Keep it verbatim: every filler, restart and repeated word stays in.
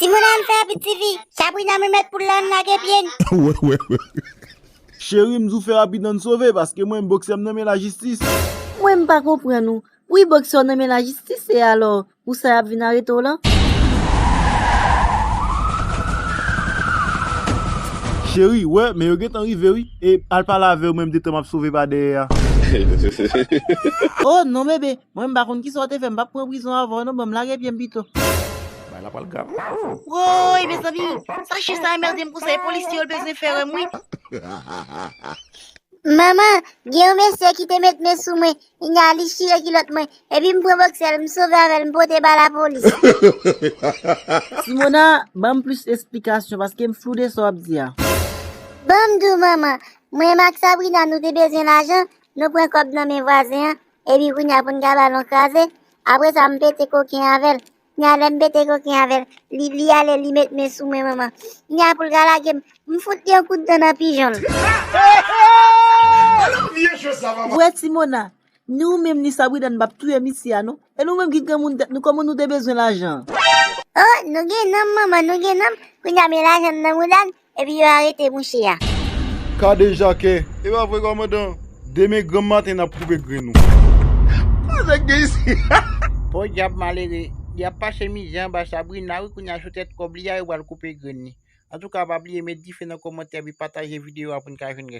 Timoun, ann fè rapid, tifi. Sabrina, m remèt poul la, ann lage pye n. Wè, wè, wè. Cheri, m di w fè rapid, ann sove, paske mwen, bòksè m nan men lajistis. Mwen m pa konprann ou. Wi, bòksè w nan men lajistis, e alò, pou sa y ap vin arete w lan? Cheri, wè, men yo gentan rive, wi. E al pale avè yo, mwen, m detan m ap sove pa dèyè a. Oh, non, bebe, mwen m pa konn kisa w te fè, m p ap pran prizon avè w, non, ban m lage pye m pito. Bagay la pral grav. Woy, mezanmi, sa chen sa anmède m konsa, e polisye yo l bezwen fè wè m, wi. Manman, gen yon mesye ki te met men sou mwen, kounya li chire kilòt mwen, epi m pran bòksè l, m sove avè l, m pote ba lapolis. Simona, ban m plis esplikasyon, paske m flou de sa w ap di a. Ban m di w, manman, mwen menm ak Sabrina, nou te bezwen lajan, nou pran kòb nan men vwazen an, epi kounya pou n ka ba l yon kraze, apre sa, m pete koken avè l. Kounya lè m pete koken avè l, li, li ale, li met men sou mwen, manman. Kounya pou l ka lage m, m fout li yon kout dan nan pijon l. Ou wè, Simona, ni ou menm ni Sabrina n p ap touye misye a, non. E nou menm ki granmoun tèt nou, kòman nou te bezwen lajan an? Oh, nou gen nonm, manman, nou gen nonm. Kounya men lajan n nan mouda n, epi yo arete mouche a. Kadejakè. E pa vre, kòmandan. Demen granm maten, n ap koupe grenn ou. Sa k gen isi? Podyab malere, li ap pase mizè anba Sabrina wi, kounya sou tèt kòb li a yo pral koupe grenn li. Antouka, pa bliye met dife nan kòmantè epi pataje videyo a pou n ka jwenn rès.